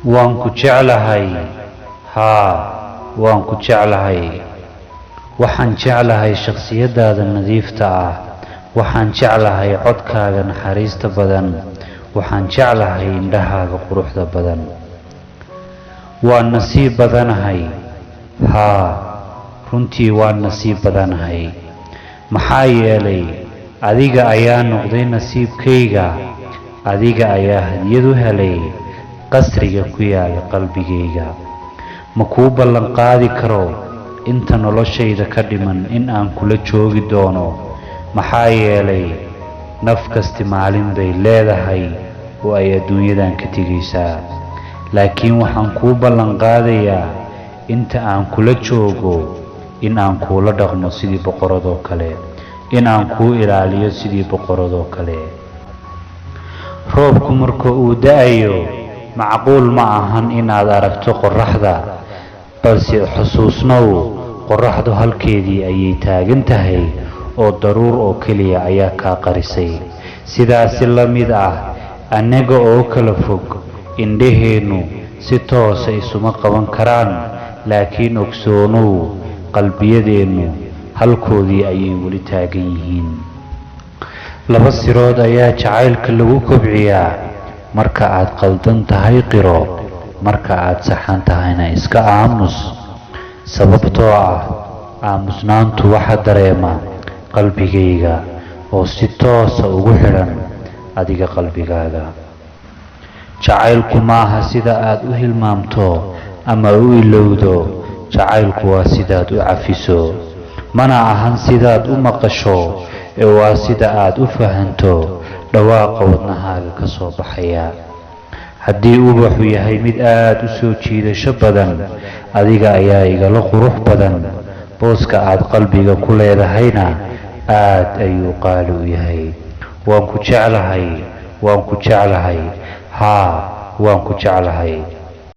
Waan ku jeclahay, haa, waan ku jeclahay. Waxaan jeclahay shakhsiyaddaada nadiifta ah. Waxaan jeclahay codkaaga naxariista badan. Waxaan jeclahay indhahaaga quruxda badan. Waan nasiib badanahay, haa, runtii waan nasiib badanahay, maxaa yeelay adiga ayaa noqday nasiibkayga. Adiga ayaa hadiyad u helay qasriga ku yaala qalbigayga. Ma kuu ballanqaadi karo inta noloshayda ka dhiman in aan kula joogi doono, maxaa yeelay naf kasti maalin bay leedahay oo ay adduunyadan ka tegaysaa. Laakiin waxaan kuu ballanqaadayaa inta aan kula joogo in aan kuula dhaqmo sidii boqoradoo kale, in aan kuu ilaaliyo sidii boqoradoo kale. Roobku marka uu da'ayo, macquul ma ahan inaad aragto qorraxda, balse xusuusnow, qorraxdu halkeedii ayay taagan tahay oo daruur oo keliya ayaa kaa qarisay. Sidaasi la mid ah, annaga oo kala fog, indhaheennu si toosa isuma qaban karaan, laakiin ogsoonow, qalbiyadeennu halkoodii ayay weli taagan yihiin. Laba sirood ayaa jacaylka lagu kobciyaa: marka aad qaldan tahay qiro, marka aad saxan tahayna iska aamus, sababtoo ah aamusnaantu waxa dareema qalbigayga oo si toosa ugu xidhan adiga qalbigaaga. Jacaylku maaha sida aad u hilmaamto ama u ilowdo, jacaylku waa sidaad u cafiso. Mana ahan sidaad u maqasho, ee waa sida aad u fahanto dhawaaqa wadnahaaga ka soo baxaya. Haddii ubaxu yahay mid aad u soo jiidasho badan, adiga ayaa igala qurux badan. Booska aad qalbiga ku leedahayna aad ayuu qaali u yahay. Waan ku jeclahay, waan ku jeclahay, haa, waan ku jeclahay.